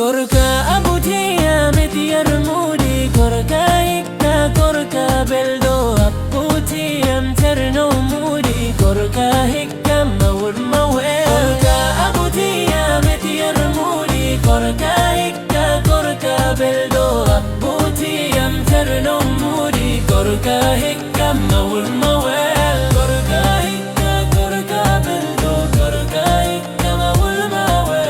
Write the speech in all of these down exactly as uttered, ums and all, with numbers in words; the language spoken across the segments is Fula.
Gorka abutiya metiyar mudi, gorka hikka, gorka beldo abutiyam terno mudi, gorka hikka mawul mawe. Gorka abutiya metiyar mudi, gorka hikka, gorka beldo abutiyam terno mudi, gorka hikka mawul mawe. Gorka hikka, gorka beldo, gorka hikka mawul mawe.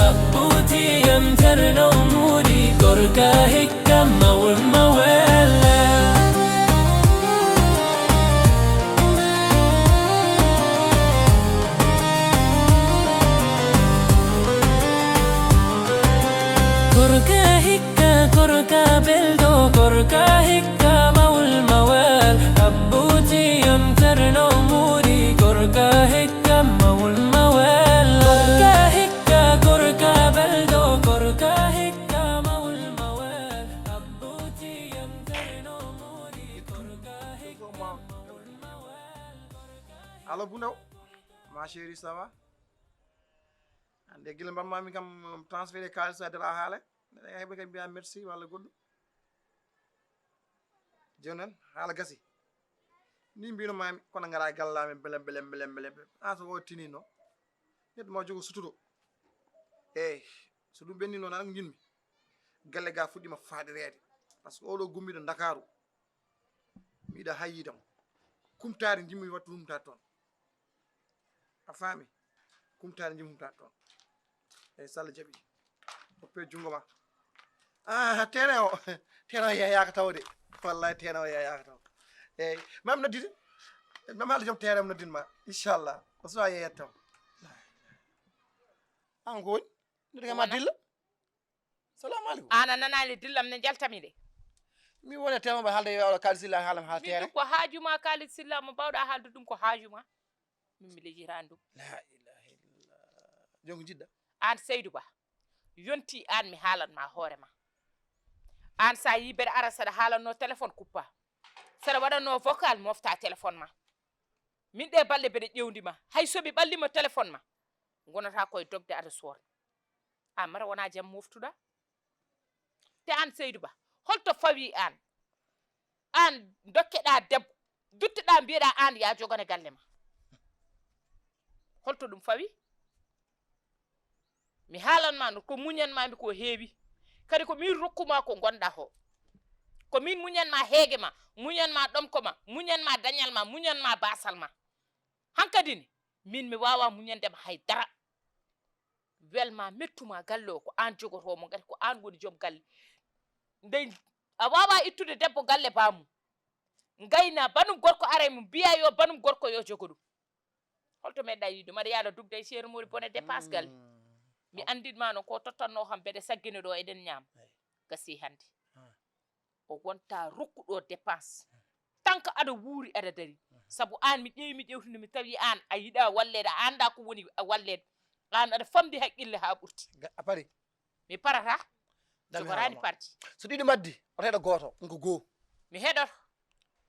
Abutiyam terno mudi, gorka hikka mawul mawe. Gorka hikka, gorka beldo, gorka hikka mawul mawel. Abutiyam terno mudi, gorka hikka mawul mawel. Gorka hikka, gorka beldo, gorka hikka mawul mawel. Abutiyam terno mudi, gorka hikka mawul mawel. Alo, Bundaw. Ma chérie, ça va? Ande gila mbamma mi kam transféré kaalis a dara haale. Neɗɗo heɓe kadi mbiya merci walla goɗɗum. Jooni noon haala gasi. Ni mbino mami kono ngara gallami belem belem belem belem. An so o tinino. Neɗɗo ma jogo suturo. Eyyi, so ɗum ɓenni noon tan ko jinmi. Galle ga fuɗɗima faɗireede. Par ce que oɗo gummiɗo Ndakaaru. Mi yiɗa hayyidam. Kumtaari jimmi wattu ɗum ta toon. A faami? Kumtaari jimmi ta toon. Eyyi, so Allah jaɓi. Oppe junngo ma. Ah, teere o. Teere o yeeyaaka taw de. Wallahi teere o yeeyaaka taw. Eyyi, mam noddide. Mam haalde joom teere am noddin ma. Inchallah. O suwa yeeyat taw. An ko woni? Noddin ma dilla. Salamu aleykum. An a nanaani dillam ne jaltami de. Mi woni e teema ba haalde yo Khalid Silla haalam haa Min teere. Ɗum ko haaju ma Khalid Silla mo bawɗa haalde ɗum ko haaju ma. Min mi lejiraani ɗum. La ilaha illallah. Joom ko jiɗɗa? An Seydou Ba. Yonti an mi haalan ma hoore ma. An sa yi mbeɗa ara saɗa haalanno téléphone kuppa. Saɗa waɗanno vocal mofta téléphone ma. Min ɗe balɗe mbeɗa ƴewndi ma. Hay so mi ɓalli mo téléphone ma. Ngonata koye dogde aɗa soorni. A mara wona jam moftuɗa? Te an Seydou Ba, holto fawi an? An dokkeɗa debbo, duttoɗa mbiyeɗa an ya jogane galle ma. Holto ɗum fawi? Mi haalan ma no ko muñan ma mi ko heewi. Kadi ko min rokkuma ko gonɗa ho. Ko min muñan ma heege ma, muñan ma ɗomko ma, muñan ma dañal ma, muñan ma basal ma. Hankadi ni, min mi wawa muñande ma hay dara. Welma mettuma galle o ko an jogotomo ngati ko an woni joom galle. Nde a wawa ittude debbo galle bamum. Ngayna banum gorko aray mum mbiya yo banum gorko yo jogo ɗum. Holto meɗɗa yiɗum aɗa yaada dugde e ceeru mori bone dépense galle. Mi andinma noon ko tottanno kam mbeɗa saggina ɗo eɗen ñaama. Gasi hannde. O wonta rokkuɗo dépense. Tant que aɗa wuuri aɗa dari. Sabu an mi ƴeewi mi ƴewtini mi tawi an a yiɗa walleede a annda ko woni walleede. An aɗa famdi haqqille haa ɓurti. A pari? Mi parata. Jogoraani parti. So ɗiɗi maddi oto heɗo gooto ɗum ko goo. Mi heɗoto.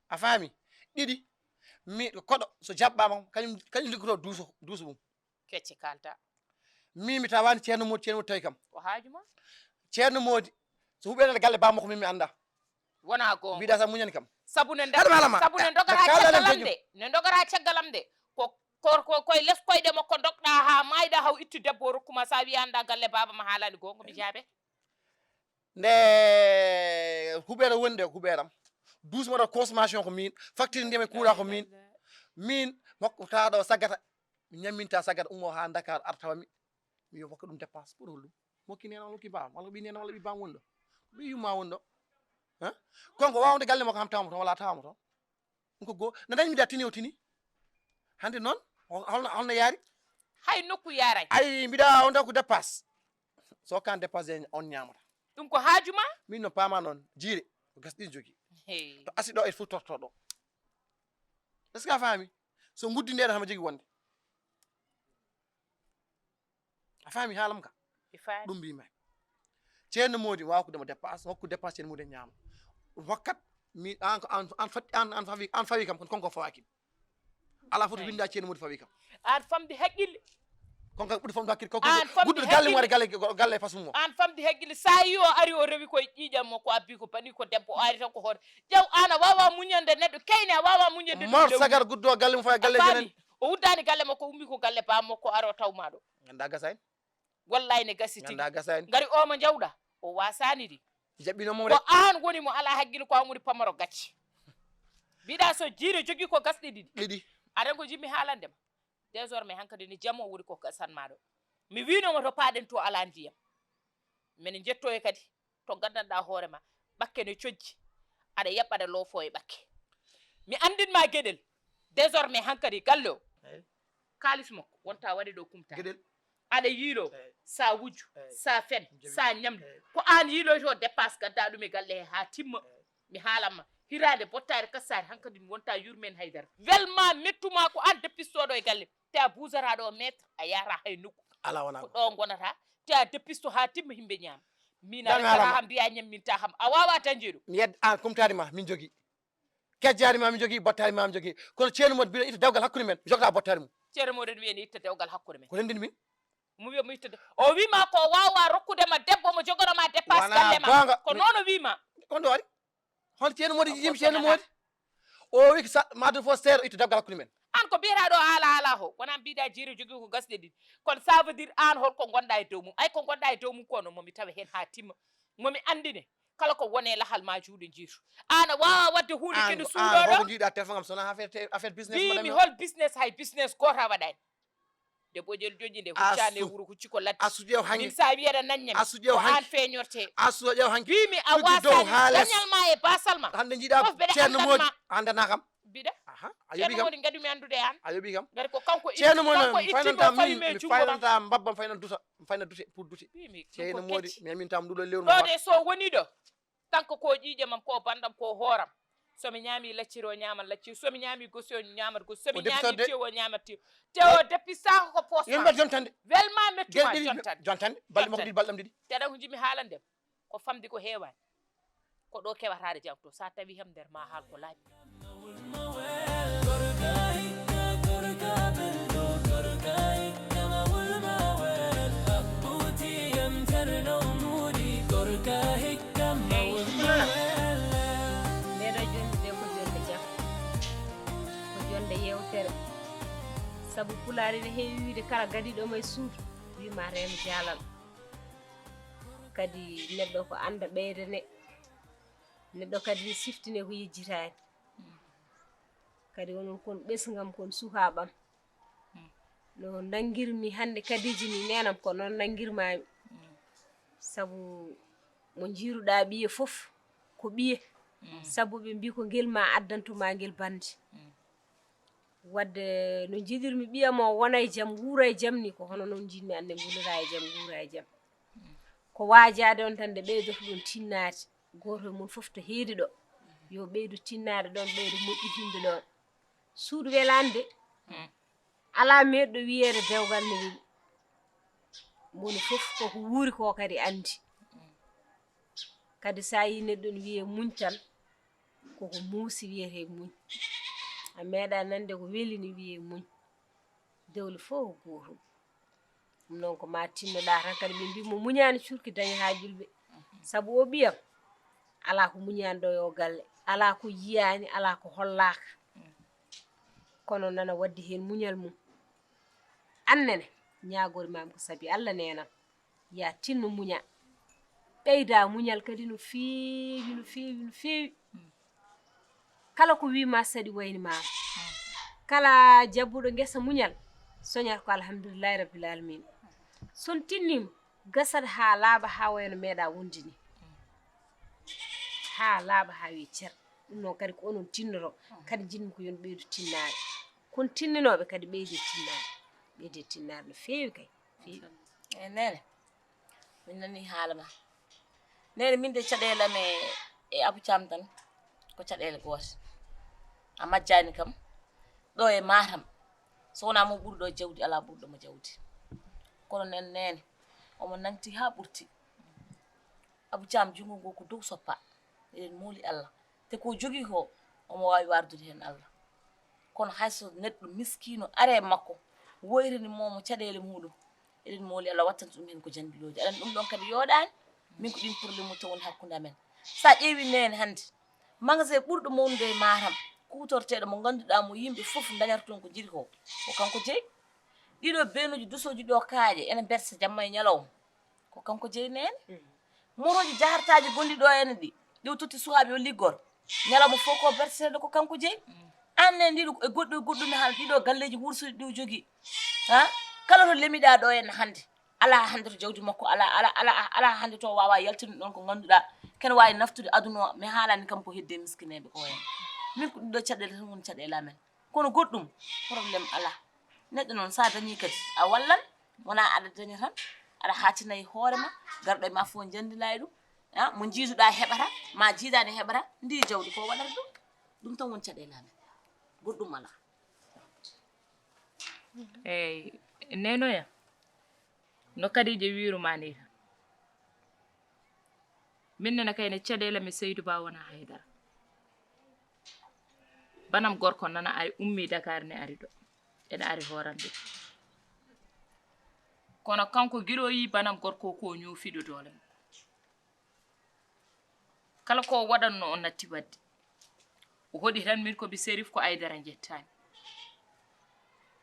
A faami? Ɗiɗi mi koɗo so jaɓɓaama kañum kañum liggoto duuso duuso mum. Kecce kalta. Min mi tawani ceerno Modi ceerno Modi tawi kam. Ko haaju ma? Ceerno Modi so huɓenede galle bammakko min mi anda. Wona gonga. Mbiɗa sa muñani kam. Sabu ne Haɗa mi haala ma. Sabu ne dogata caggal am de. Ne dogata caggal am de. Ko ko ko koye les koyɗe makko dogɗa ha mayɗa haw ittu debbo o rokkuma sa wi anda galle baba ma haalani gonga mi jaabe. Nde huɓeere woni nde huɓeeram. Douze mois de consommation ko min. Facture ndiyam e courant ko min. Min makko taɗo saggata. Mi ñamminta saggata ummo ha Dakar artawami. Mi yo hokka ɗum dépense pour hollum. Mokki nena walla ki bam walla ɓi nena walla ɓi bam woni ɗo. Ɓi yumma woni ɗo. Hein? Konko wawde galle makko ham tawmo toon walla tawmo toon. Ɗum ko goo no dañmi da tini o tini. Hande noon holno holno yaari? Hay nokku yaray. Ay mbiɗa on taw ko dépense. So kan dépense on ñamata. Ɗum ko haaju ma? Min no paama noon jiire ko gas ɗin jogi. Hey. To asi ɗo e fof torto ɗo. Est-ce que a faami? So nguddi ndeɗo hama jogi wonde. A faami haalam ka? Mi faami. Ɗum mbimi. Ceerno Modi wawa ko dema dépense hokku dépense ceerno Modi ñaama. Ɗum hokkat mi an ko an an fatti an an fawi an fawi kam kono konko fawaki. Ala foto winda ceerno Modi fawi kam. An famde haqqille. Kon kam ɓuri famɗude hakkille. Kon kam An famɗi guddol galle mum hakkille. Waɗa galle, galle e façon mum o. An famɗi hakkille, sa yi o ari o rewi koye ƴiiƴam makko, abbi ko bani ko debbo, o ari tan ko hoore. Jaw an a wawa muñande neɗɗo, kayne a wawa muñande ɗum Mor lewru. Sagar guddo galle mum faya galle A faami. Jenen. O uddani galle makko, ummi ko galle bammakko, aro taw ma ɗo. Ganda gasa en. Wallahi ne gasiti. Ganda gasa en. Ngari o mo jawɗa, o wasani ɗi. Jaɓɓino mum Ko rek. An woni mo ala hakkille, ko an woni pamaro gacce. Mbiɗa so jiire jogii ko gasɗe ɗiɗi. Ɗiɗi. Aɗa ko jiɗmi haalande ma. Désormais hankadi ni jam o woni ko gasan ma ɗo. Mi wino mo to paaɗen to ala ndiyam. Men jettoye kadi to gandanɗa hoore ma. Ɓakke ne cojji. Aɗa yaɓɓa aɗa loofo e ɓakke. Mi andin ma geɗel. Désormais hankadi galle o. Eyi. Kaalis makko wonta waɗe ɗo kumta. Geɗel. Aɗa yiilo, Eyi. Sa wujju, Eyi. Sa fen, Jaɓi. Sa ñamli. Eyi. Ko an yiiloyto dépense gadda ɗum e galle he ha timma. Eyi. Mi haalanma. Hirande bottare kassare hankadi mi wonta yurmen haydara. Welma mettuma ko an deppistoɗo e galle. Te a buusata ɗo mètre, a yahata hay nokku. Ala wona Ko ko. Ɗo gonata. Te a deppisto ha timma himɓe ñaama. Min a Dame rentata haalama. Ham mbiya ñamminta ham. A wawa dañde ɗum. Mi yedda an kumtade ma min jogui. Kejjari ma min jogui, bottari ma min jogui. Kono ceerno Modou mbiɗo itta dewgal hakkude men. Mi jogata bottari mum. Ceerno Modou wiya ne itta dewgal hakkude men. Ko renndini min? Mo wiya mo itta de-, o wima ko wawa rokkude ma debbo mo jogoro ma dépense Wona galle ma. Gonga. Ko Mi noon o wima. Honɗo waɗi? Hol ceerno Modou Ko yim ko ceerno wona. Modou? O wi ko sa-, ma ɗum fof seeɗa itta dewgal hakkude men. An ko mbiyata ɗo haala haala ho. Wona mbiɗa jiiri jogui ko gasɗe ɗiɗi. Kono ça veut dire an holko gonɗa e dow mum. Ay ko gonɗa e dow mum kono momi tawa hen ha timma. Momi andine. Kala ko wone lahal ma juuɗe jiitu. An a wawa wadde hunde An kene an suuɗoɗo. Hoko jiiɗa téléphone am sona affaire te-, affaire business Mbimi madame. Hol business hay business goto a waɗani. Nde ɓoƴel joƴƴi nde huccande Asu. Wuro hucci ko ladde. Asu ƴeew hanki. Min sa wiyata nanñami. Asu ƴeew Ko hanki. An feñorte. Asu ƴeew hanki. Mbimi a Tuggi dow wasani ha les. Dañal ma e basal ma. Hande jiiɗa Fof mbeɗa ceerno andal Modi. Ma. Andana kam. Mbiɗa. Aha, a yoɓi Ceerno kam. Modi gadumi andude e an. A yoɓi kam. Ngati ko kanko Ceerno itti, Modi kanko noon, itti faynanta ko fayi min, me mi juuɗo ma. Faynanta mbabbam fayna duta, fayna dute, pour dute. Mbimi, ɗum Ceerno ko Modi, kecci. Mi yaminta am nduɗo lewru Ɗo ma. De so woni ɗo. Kanko ko ƴiiƴe mam, ko bandam, ko hooram. So mi ñaami lacciri, o ñaama lacciri. So mi ñaami gosi, o ñaama gosi. So mi O ñaami deppisorde. Tew, o ñaama tew. Te o deppisaka ko poos Yo ma. Mbaɗ jontande. Welma mettuma Gel ɗiɗi jontande. Jontande. Balɗe makko Jontande. Ɗiɗi, balɗam ɗiɗi. Te ɗa ko jiɗmi haalande. Ko famde ko heewani. Ko ɗo kewataade jam to. Sa tawi hem nder ma haal ko laaɓi. Eyi, ndeɗo jonde nde ko jonde jam, ko jonde yewtere. Sabu pulaar ene heewi wiide kala gadiiɗo ma e suudu, wima reeno jaalal. Kadi neɗɗo ko anda ɓeydane. Neɗɗo kadi ne siftine ko yejjitaani. Kadi onon kon ɓesngam, kon sukaɓam. No nangirmi hannde Kadiji ni nenam ko noon nangirmami. Sabu mo jiiruɗa ɓiye fof ko ɓiye. Sabu ɓe mbi ko ngel ma addanto ma ngel bande. Wadde no jiɗirmi ɓiyam o wona e jam, wuura e jam ni, ko hono noon jiɗmi annde nguurira e jam, nguura e jam. Ko waajaade on tan nde ɓeydoto ɗum tinnaade. Gooto e mon fof to heedi ɗo, yo ɓeydu tinnaade ɗon, ɓeydu moƴƴitinde ɗon. Suudu welaande de. Alaa meeɗɗo wiyeede dewgal ne weli. Moni fof koko wuuri ko kadi anndi. Kadi so a yii neɗɗo ne wiyee muñ tan, koko muusi wiyetee muñ. A meeɗa nande ko weli ne wiyee muñ. Dewle fof ko gootum. Ɗum noon ko ma tinnoɗa tan kadi ɓe mbi mo muñaani curki dañataa julɓe. Sabu o ɓiyam, alaa ko muñaani ɗo e o galle, alaa ko yiyaani, alaa ko hollaaka. Kono nana waddi heen muñal mum. Annene, ñaagori maam ko sabi Alla neenam. Ya tinno muña. Ɓeyda muñal kadi no feewi, no feewi, no feewi. Kala ko wima saɗi wayni ma. Kala jabbuɗo ngesa muñal, soñata ko alhamdulillahi rabbil alamin. Son tinnima, gasat ha laaɓa ha wayno meeɗa wondi ni. Ha laaɓa ha wi cer. Ɗum noon kadi ko onon tinnoto. Kadi jinmi ko yon ɓeydu tinnaare. Kon tinninoɓe kadi ɓeyde tinnaare. Ɓeyde tinnaare no feewi kay. Feewi. Eyi, Nene, min nanii haala ma. Nene, min de caɗeele am e, e Abou Thiam tan ko caɗeele goote. A majjaani kam, ɗo e Matam, so wonaa mo ɓuri ɗo jawdi, alaa ɓurɗo mo jawdi. Kono nen, Nene, omo nangti haa ɓurti. Abou Thiam, junngo ngu ko dow soppa. Eɗen mooli Allah. Te ko jogii ko, omo waawi wardude heen Allah. Kono hay so neɗɗo miskiino ari e makko, woytanimoomo caɗeele muuɗum, Eɗen mooli Allah wattanta ɗum heen ko janndiloji. Aɗa anndi ɗum ɗon kadi yooɗaani. Min ko ɗin problème uji tan woni hakkunde amen. So a ƴeewi nene hannde, magasin ɓurɗo mawnude e Matam, kuutorteeɗo mo ngannduɗaa mo yimɓe fof ndañata toon ko njiɗi ko, ko kanko jeyi. Ɗiɗo beenuji dusooji ɗo kaaƴe ene mbersa jamma e ñalawma, ko kanko jeyi nene. Motooji jahartaaji gonɗi ɗo ene ɗi, ɗi o totti suhaaɓe o liggor, ñalawma fof ko berseteeɗo ko kanko jeyi. Aan ne ndiɗo e goɗɗo e goɗɗum ne haala ɗiɗo galleeji wursuɗi ɗi o jogii. Ha? Kala to lemiɗaa ɗo ene hannde, alaa hannde to jawdi makko, alaa, alaa, alaa, alaa hannde to o waawaa yaltinde ɗon ko ngannduɗaa kene waawi naftude aduna o. Mi haalani kam ko hedde miskineeɓe ko wayen. Min ko ɗiɗo caɗeele tan woni caɗeele amen. Kono goɗɗum, problème alaa. Neɗɗo noon, so a dañii kadi, a wallan, wonaa aɗa daña tan, aɗa haatina e hoore ma, garɗo e ma fof njanndilaa e ɗum. Ah, mo njiiduɗaa heɓata, ma jiidaani heɓata, ndi jawdi ko waɗata ɗum. Ɗum tan woni caɗeele amen. Goɗɗum alaa. Eey, nenoya, no Kadiija wiiru ma ni tan. Min nena kay ne caɗeele mi Seydu Ba wona haydara. Banam gorko nana ari ummi Dakar ne ari ɗo. Ene ari hoorande. Kono kanko gila o yi banam gorko ko ñoofiɗo doole mum. Kala ko o waɗatno o natti waɗde. O hoɗi tan min ko mi Serif ko Aydara njettaani.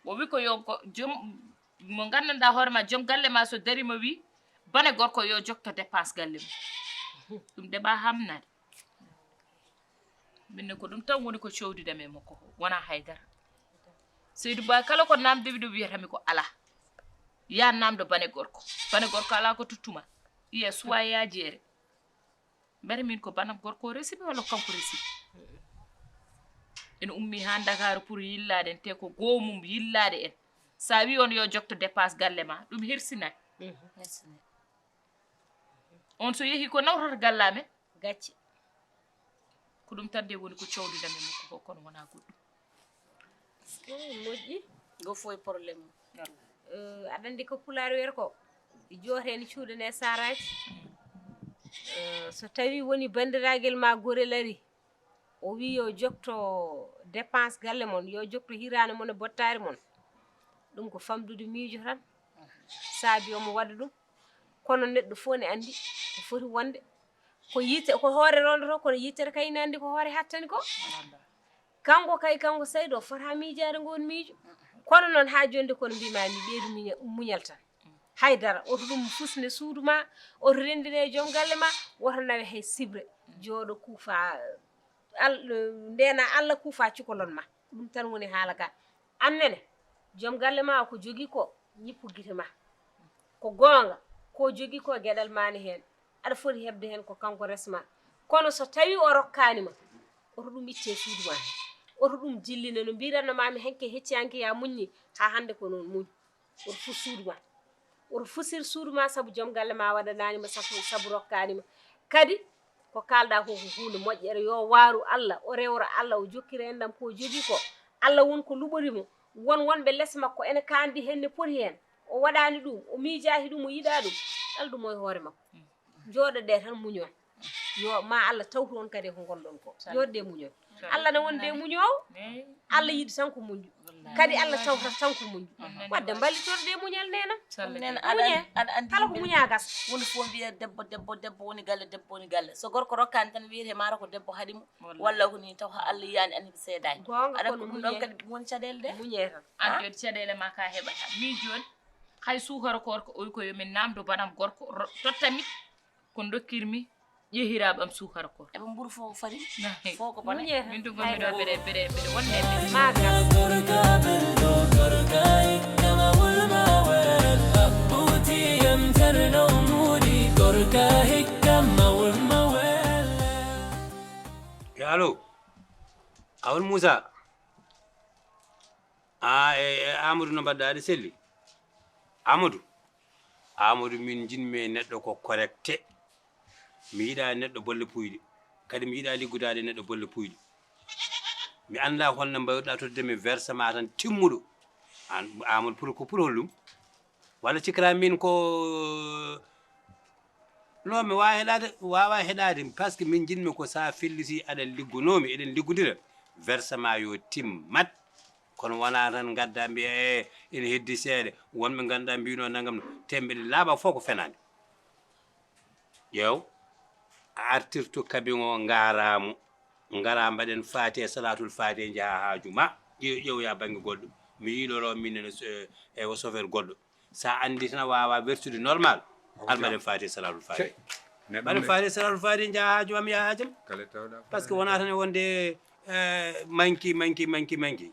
O wi ko yo go-, joom mo nganndanɗaa hoore ma, joom galle ma so darima wi, bane gorko yo jokto dépense galle mum. Ɗum deɓa hamnade. Min ne ko ɗum tan woni ko cowdiɗam e makko, wona haydara. Seydu Ba kala ko namde wiɗo wiyata mi ko alaa. Ya namdo bane gorko. Bane gorko alaa ko tuttuma. Iya suwa ya jeere. Mbete min ko banam gorko o resi mi walla kanko resi mi? Ene ummi haa Ndakaaru pour yillaade en, te ko goo mum yillaade en. So a wi on yo jokto dépense galle ma, ɗum hersinay. Hersinay. On so yehi ko nawtata galle amen? Gacce. Ko ɗum tan de woni ko cowdiɗam e makko ko, kono wonaa goɗɗum. Eey, moƴƴi. Go fof e problème mum. Eh, aɗa anndi ko Pulaar wiyata ko, joote ne cuuɗane saaraaji. Eh, so tawii woni banndiraagal ma gorel ari, o wii yo jokto dépense galle mon, yo jokto hiraande mon e bottaari mon. Ɗum ko famɗude miijo tan saabi omo waɗa ɗum. Kono neɗɗo fof ne anndi ko foti wonde. Ko yitte, ko hoore rondoto, kono yittere kay ne anndi ko hoore hattani ko. Kanko kay, kanko Saydu o fota miijaade ngoon miijo. Kono noon haa jooni de kono mbiimaami ɓeydu muña-, muñal tan. Haydara, oto ɗum fusne suudu ma, oto renndine e joom galle ma, woto nawe hay sibre. Jooɗo kuufa, Al-, ndeena Allah kuufa cukalon ma. Ɗum tan woni haala ka. Aan nene, joom galle ma o ko jogii ko, ñippu gite ma. Ko goonga, ko jogii ko geɗal ma ne heen. Aɗa foti heɓde heen ko kanko resma. Kono so tawii o rokkaani ma, oto ɗum itte e suudu ma heen. Oto ɗum jilline no mbiiranno ma mi hanki hecci hanki ya muññi, haa hannde ko noon muñ. Oto fus suudu ma. Oto fusir suudu ma sabu joom galle ma waɗanaani ma sabu, sabu rokkaani ma. Kadi ko kaalɗa ko ko huunde moƴƴere, yo waaru Allah, o rewra Allah, o jokkira enɗam ko jogii ko. Allah won ko luɓori mo. Won wonɓe les makko ene kaandi heen ne poti heen. O waɗaani ɗum, o miijaaki ɗum, o yiɗaa ɗum. Alɗum o e hoore makko. Jooɗoɗe tan muñon. Yo ma Allah tawtu on kadi ko ngonɗon ko. Jooɗoɗe muñon. Allah ne wonde muñoowo. Allah yiɗi tan ko muñju. Kadi Allah tawtata tan ko muñju. Waɗde mballitorde muñal nena. Nena aɗa Muñe. Aɗa anndi kala ko yimɓe muña gas. Woni fof mbiya debbo, debbo, debbo woni galle, debbo woni galle. So gorko rokkaani tan wiyete maaro ko debbo haɗi mo. Walla ko ni taw Allah yiyaani anndi seedaani. Goonga. Aɗa kono ko ɗum ɗon muñe. Kadi ɗum woni caɗeele de. Muñe tan. An joni caɗeele ma ka heɓata. Min joni hay suukara koorka oy ko yo min namdo banam gorko ro-, totta mi ko dokkirmi ƴeehiraaɓe am suukara koorka. Eɓe mburu fof ko fadi. Fof ko bone. Muñe tan. Min to ngonmi ɗo mbeɗe, mbeɗe, mbeɗe wonde e nder. Maga. E allo. Awol Moussa. A e, e Amadou no mbaɗɗa aɗa selli? Amadou. Amadou, min njiɗmi e neɗɗo ko correcte. Mi yiɗa neɗɗo bolle puyɗe. Kadi mi yiɗa liggodaade e neɗɗo bolle puyɗe. Mi annda holno mbayruɗa tottude mi versement tan timmuɗo. An, Amadou, pour ko pour hollum? Walla cikkata min ko, non, mi waawa heɗaade, waawa heɗaade, parce que min njiɗmi ko sa felliti aɗa liggonoomi, eɗen liggodira, versement yo timmat. Kono wonaa tan ngadda mbiya e ene heddi seeɗa, wonɓe ngannduɗaa mbino nangam no, tembe ɗe laaɓa fof ko fenaande. Ƴeew, a artirto kabiŋ o, ngaaraamo, ngara mbaɗen faati e salaatul faati e njaha haaju ma. Ƴeew, ƴeew ya bannge goɗɗo. Mi yiɗoro min ene so- e o sofeer goɗɗo. Sa anndi tan a waawa wertude normal, al mbaɗen faati e salaatul faati. Mbaɗen faati e salaatul faati e njaha haaju ma, mi yaha haajam. Parce que wonaa tan e wonde manki manki manki manki.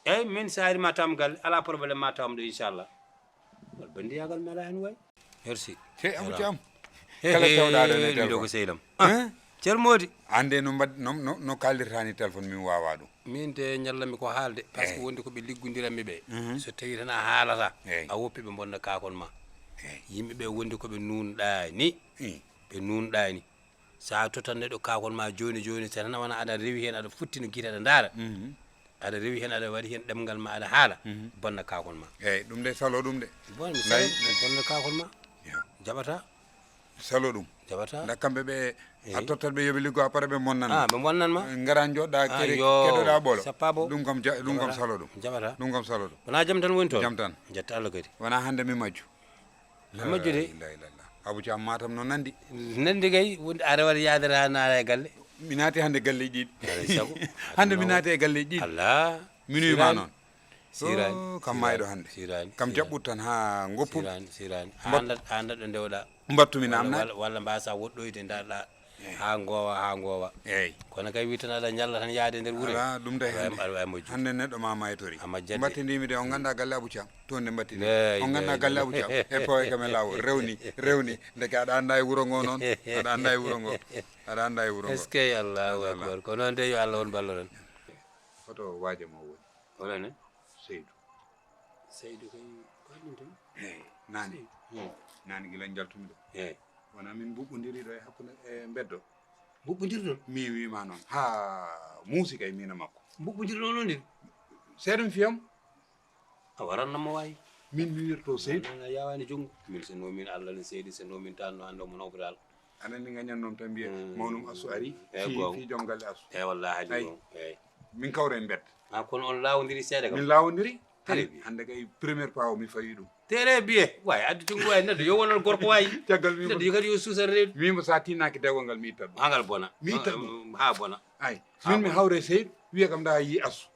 Eyyi, min sa ari ma tawam galle, ala problème, ma tawam ɗo inchallah. Wal bandiyagal mi ala hen way. Merci. He Abou Thiam. Kala tawɗa ɗo ne telefon ko seydam. Ceer moodi. Ande no mbad no no no kallirtani téléphone, min wawa ɗum. Min de ñallami ko haalde, parce que wonde ko ɓe liggondiranmi ɓe. So tawi tan a haalata, a woppi ɓe bonna kakon ma. Yimɓe ɓe wonde ko ɓe nunɗani. Ɓe nunɗani. Sa tottan neɗɗo kakon ma joni joni, so tan wona aɗa rewi hen, aɗa futtino gite aɗa ndaara. Aɗa rewi hen, aɗa waɗi hen ɗemngal ma, aɗa haala. Bonna kakon ma. Eyyi, ɗum de salo ɗum de. Bon mi salo bonna kakon ma. Jaɓata. Salo ɗum. Jaɓata. Nda kamɓe ɓe a tottat ɓe yoɓe liggo, après ɓe monnan. Ah, ɓe monnan ma. Ngara joɗɗa kere keɗoɗa ɓolo. Sappa bo. Ɗum kam ja- ɗum kam salo ɗum. Jaɓata. Ɗum kam salo ɗum. Wona jam tan woni toon. Jam tan. Jetta Allah kadi. Wona hande mi majju. Majjude. La ilaha illallah. Abou Thiam, Matam no nandi. Nandi kay, wonde a rewata yaadere ha naata e galle. Mi naati hande galleji ɗiɗi. Alay sago. Hande mi naati e galleji ɗiɗi. Allah. Mi nuyu ma noon. Sirani. Oh, kam mayɗo hande. Sirani. Kam jaɓɓut tan ha goppu. Sirani, sirani. Mbat- Andat andat ɗo ndewɗa. Mbattumi namna. Walla walla mbasa woɗɗoyde ndaɗa. Ha ngowa ha ngowa. Eyyi. Kono kay wi tan aɗa ñalla tan yaade nder wure. Ala ɗum de hande. Aɗa wawi majjude. Hande neɗɗo ma maytori. A majjat de. Mbattidimi de, on ganda galle Abou Thiam. Toon nde mbattidi. On ganda galle Abou Thiam. E pawe kam e lawol. Rewni, rewni. Ndeke aɗa anda e wuro ngo noon. Aɗa anda e wuro ngo. Aɗa anda e wuro ngo. Est-ce que Allahu akbar. Ko noon de, yo Allah on ballo ɗon. Hoto waajo ma woni? Wala ne? Seydou. Seydou kay ko ɗum tan. Eyyi, nani. Nani gila jaltumi ɗo. Eyyi. Wona min mbuɓɓodiri ɗo e hakkunde e beddo. Mbuɓɓodirɗon? Mi wima noon. Ha muusi kay min e makko. Mbuɓɓodirɗon on ɗin? Seeɗa mi fiyam. A waranno mo wayi. Min mi wirto Seydou. Nana yawani junngo. Min so nomin Allah ne Seydi, so nomin tan no ando mo hôpital. Aɗa anndi ngañan noon tan mbiya mawnum Assou ari. Fi fi joom galle Assou. Eyyi wallahi haali gonga. Eyyi. Min kawra en mbedda. Ha kono on lawodiri seeɗa kam. Min lawodiri. Très bien. Hannde kay première fois o mi fawi ɗum. Très bien. Way addu tungu way neɗɗo yo wonon gorko way. Caggal mi neɗɗo yo kadi yo suusal reedu. Mimo sa tinnaki dewgal ngal mi ittat ɗum. Ha ngal bona. Mi ittat ɗum. Ha bona. Ay. Min mi hawre Seydou wiya kam nda yi Assou.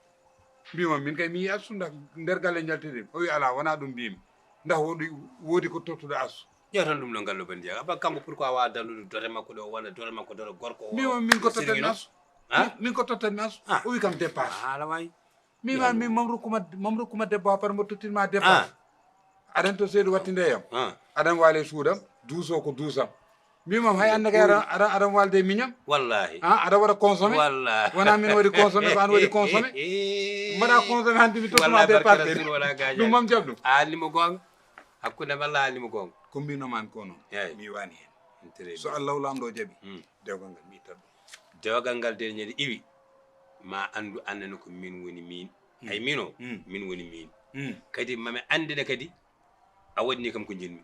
Mbima min kay mi yi Assou nda nder galle njalteten. O wi ala wona ɗum mbimi. Nda woɗi wodi ko tottuɗo Assou. Ƴeew tan ɗum ɗo ngallo bandiya. Abba kanko pourquoi wa dandude dote makko ɗo wona dote makko dote gorko o. Mbima min ko tottanmi Assou. Min ko tottanmi Assou. O wi kam dépasse. Ala way. Mbima min mam rokkuma mam rokkuma debbo ha par mbo tottinma dépasse. Aɗan to Seydou wattinde yam. Aɗan wale suudam duuso ko duusam. Mbimam hay hannde kay aɗan aɗan aɗan walde e miñam. Wallahi. Ha aɗa waɗa consommé. Wallahi. Wona min waɗi consommé ko an waɗi consommé. Mbaɗa consommé hannde mi tottuma dépasse. Ɗum mam jaɓ ɗum. A anni mo gonga. Hakkunde am Allah a anni mo gonga. Ko mbinoman ko noon. Eyyi. Mi wani hen. Très bien. So Allah lamɗo jaɓi. Dewgal ngal mi ittat ɗum. Dewgal ngal de ñande iwi. Ma andu annene ko min woni min. Ay min o min woni min. Kadi mami andine kadi a waɗini kam ko jinmi.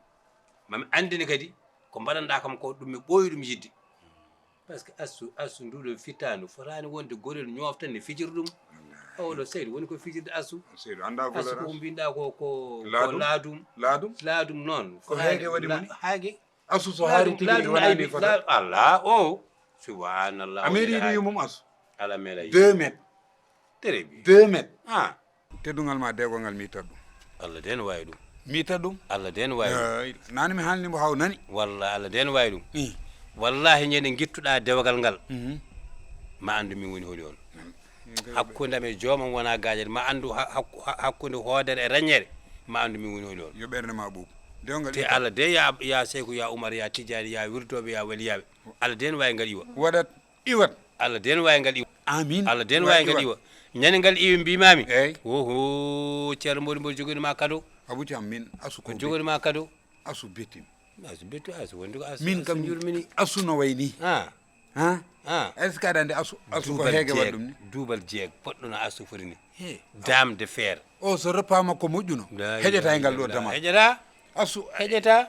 Mami andine kadi ko mbaɗanɗa kam ko ɗum mi ɓooyi ɗum yidde. Parce que Assou Assou nduɗo fittandu fotani wonde gorel ñoftande fijir ɗum. Oɗo Seydou woni ko fijirde Assou. Seydou anda Assou ko mbinɗa ko ko laadum. Laadum. Laadum noon ko heege waɗi moni. Haage. Asu so haari tigi tigi wonani fota. Allah o subhanallah. A meeɗi yiɗi yumum asu? Ala meeɗa yiɗi. Deux mètres. Très bien. Deux mètres. Ah. Teddungal ma dewgal ngal mi ittat ɗum. Allah de no wawi ɗum. Mi ittat ɗum. Allah de no wawi ɗum. Nani mi halni mo haw nani. Walla Allah de no wawi ɗum. Wallahi ñande gittuɗa dewgal ngal ma andu min woni holi on. Hakkunde am e joomam wona gaaƴere ma andu hakkunde hoodere e reññere ma andu min woni holi on. Yo ɓernde ma ɓuuɓ. Dewgal te Allah de ya ya seyku ya umar ya tijani ya wirdoɓe ya waliyaɓe. Allah de no wawi ngal iwa. Waɗat iwat. Allah de no wawi ngal iwa. Amin. Allah de no wawi ngal iwa. Ñande ngal iwi mbimami. Eyyi. Oho ceerno mboɗo mboɗo joguini ma cadeau. Abou Thiam min asu ko joguini ma cadeau. Asu bettim. Asu bettu asu wondi ko asu min kam jurmini. Asu no wayni. Ha. Ha. Est-ce que aɗa andi asu asu ko heege waɗi ɗum ni? Duubal jeeg poɗɗo no asu foti ni. Dame de fer. O so repas makko moƴƴuno heƴata e ngal ɗo dama heƴata. Asu heƴata.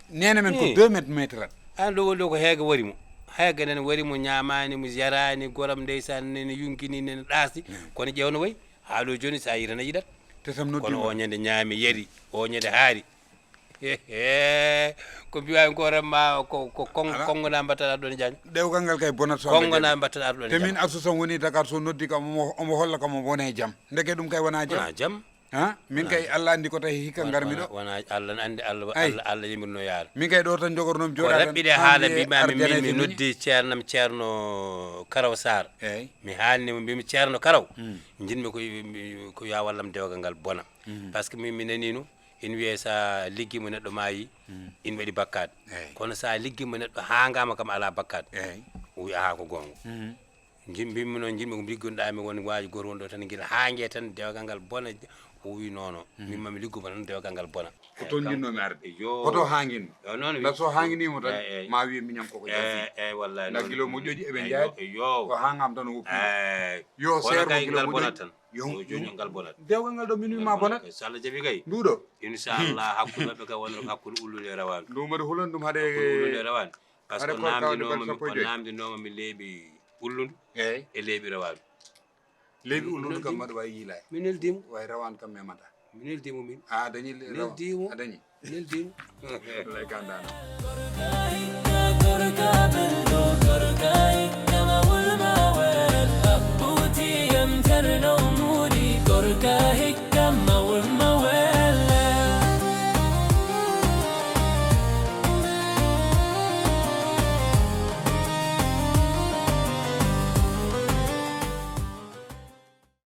Nene men ko deux mètres metre at. An ɗo woni ɗo ko heege wari mo. Haya ganen wari mo ñaamaani, mo yaraani, goram ndeysaan nene yunkini, nene ɗaasdi. Kono ƴeewno wayi, haa ɗo jooni so a yii tan a yiɗat. Te sam noddi kono o ñande ñaami, yari, o ñande haari. Ko mbiyaami ko hoore ma, ko, ko kong-, Ala. Konngo na mbattaɗa ɗon, Jaañ. Ɗewgal ngal kay bonat so Allah Konngo na jaɓi. Mbattaɗa ɗon, Te min Jaañ. Arsu sam woni Dakar, so noddi kam, omo, omo holla kam omo wona e jam. Ndeke ɗum kay wona jam. Wona jam. Ha? Min kay Allah anndi ko tawi hikka ngarmi ɗo. Wona, wona Allah anndi, Allah, Ay. Allah, Allah yamirno yaara. Min kay ɗo tan jogornomi Ko jooɗaade raɓɓiɗe tan, haala an mbiyaami min, arjanayde mi min. Noddi ceernam Ceerno Karaw Sarr. Eey. Mi haalni mo, mbimi, "Ceerno Karaw, Mm. njiɗmi ko, ko yo a wallam dewgal ngal bona." Mm. Par ce que min mi naniino, ina wiyee so a liggiima neɗɗo maayi, Mm. ina waɗi bakkaat. Eey. Kono so a liggiima neɗɗo haangaama kam alaa bakkaat. Eey. O wiya, "Ahaa, ko goonga." Mm. Njiɗ-, mbimmi noon, njiɗmi ko liggonoɗaa mi won waaji gooto won ɗo tan, gila haange tan, dewgal ngal bona. O wi, "Non, non, min ma mi liggo tan, dewgal ngal bona." Ko toon njiɗnoomi arde. Yo. Hoto haangin. Yo, noon wi. Nda so haanginiima tan, Eey, eey. Ma wiye miñam koko Eey, jaasi. Eey, wallahi Nda noon. Gilo moƴƴooji eɓe Eey, njaadi. Yo, yo. Ko haangaam tan o woppi. Eey. Yo, kono seer mo kay gilo ngal moƴƴooji. Bonat tan. Yo. Yo, jooni ngal bonat. Dewgal ngal ɗo min wiima bonat. Kay, so Allah jaɓi kay. Nduɗo. Inchallah, hakkunde maɓɓe kay wonno hakkunde ullude e rawaandu. Ndu mbaɗa hulan ɗum haɗe Hakkunde ullude e rawaandu. Par ce que o naamndinooma mi, o naamndinooma mi leeɓi ullundu Eey. E leeɓi rawaandu. Leeɓi ullundu kam mbaɗa wawi yiilaade. Mi neldiimo. Wawi rawaandu kam memata. Mi neldiimo min. A dañi le-, rawa-, Neldiimo. A dañi. Neldiimo. Lay ka ndaano.